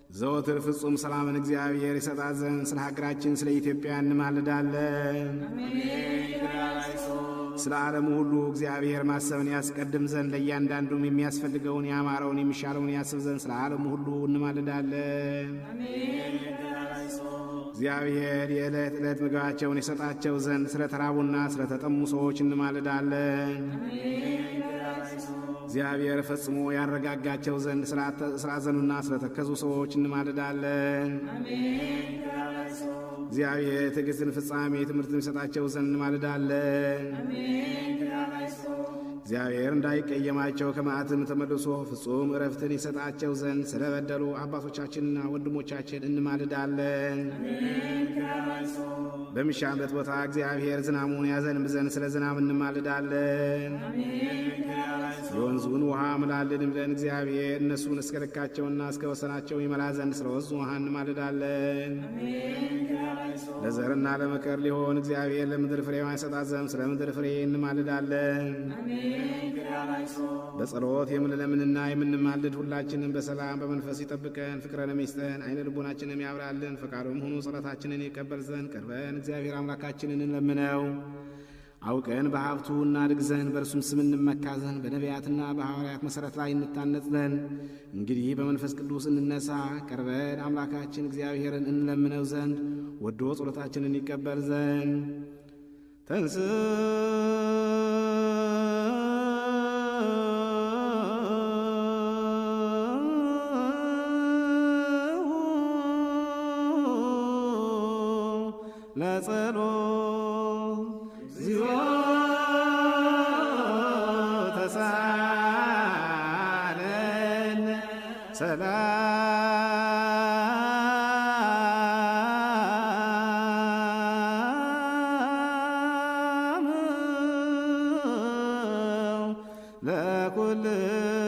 ዘወትር ፍጹም ሰላምን እግዚአብሔር ይሰጣት ዘንድ ስለ ሀገራችን ስለ ኢትዮጵያ እንማልዳለን። ስለ ዓለሙ ሁሉ እግዚአብሔር ማሰብን ያስቀድም ዘንድ ለእያንዳንዱም የሚያስፈልገውን ያማረውን የሚሻለውን ያስብ ዘንድ ስለ ዓለሙ ሁሉ እንማልዳለን። እግዚአብሔር የዕለት ዕለት ምግባቸውን የሰጣቸው ዘንድ ስለ ተራቡና ስለ ተጠሙ ሰዎች እንማልዳለን። እግዚአብሔር ፈጽሞ ያረጋጋቸው ዘንድ ስላዘኑና ስለተከዙ ሰዎች እንማልዳለን። እግዚአብሔር ትዕግስትን ፍጻሜ ትምህርትን ይሰጣቸው ዘንድ እንማልዳለን። እግዚአብሔር እንዳይቀየማቸው ከመዓትም ተመልሶ ፍጹም ዕረፍትን ይሰጣቸው ዘንድ ስለበደሉ አባቶቻችንና ወንድሞቻችን እንማልዳለን። በሚሻበት ቦታ እግዚአብሔር ዝናሙን ያዘንብ ዘንድ ስለ ዝናብ እንማልዳለን። የወንዙን ውሃ ምላልን ብለን እግዚአብሔር እነሱን እስከ ልካቸውና እስከ ወሰናቸው ይመላ ዘንድ ስለ ወንዙ ውሃ እንማልዳለን። ለዘርና ለመከር ሊሆን እግዚአብሔር ለምድር ፍሬዋን ይሰጣት ዘንድ ስለ ምድር ፍሬ እንማልዳለን። በጸሎት የምንለምንና የምንማልድ ሁላችንን በሰላም በመንፈስ ይጠብቀን፣ ፍቅረንም ይስጠን፣ ዓይነ ልቦናችንም ያብራልን፣ ፈቃዱም ሆኖ ጸሎታችንን ይቀበል ዘንድ ቀርበን እግዚአብሔር አምላካችንን እንለምነው። አውቀን በሀብቱ እናድግ ዘንድ በእርሱም ስም እንመካ ዘንድ በነቢያትና በሐዋርያት መሠረት ላይ እንታነጽ ዘንድ እንግዲህ በመንፈስ ቅዱስ እንነሳ፣ ቀርበን አምላካችን እግዚአብሔርን እንለምነው ዘንድ ወዶ ጸሎታችንን ይቀበል ዘንድ ተንስ ለጸሎት እግዚኦ ተሳለን ሰላም ለኩልክሙ።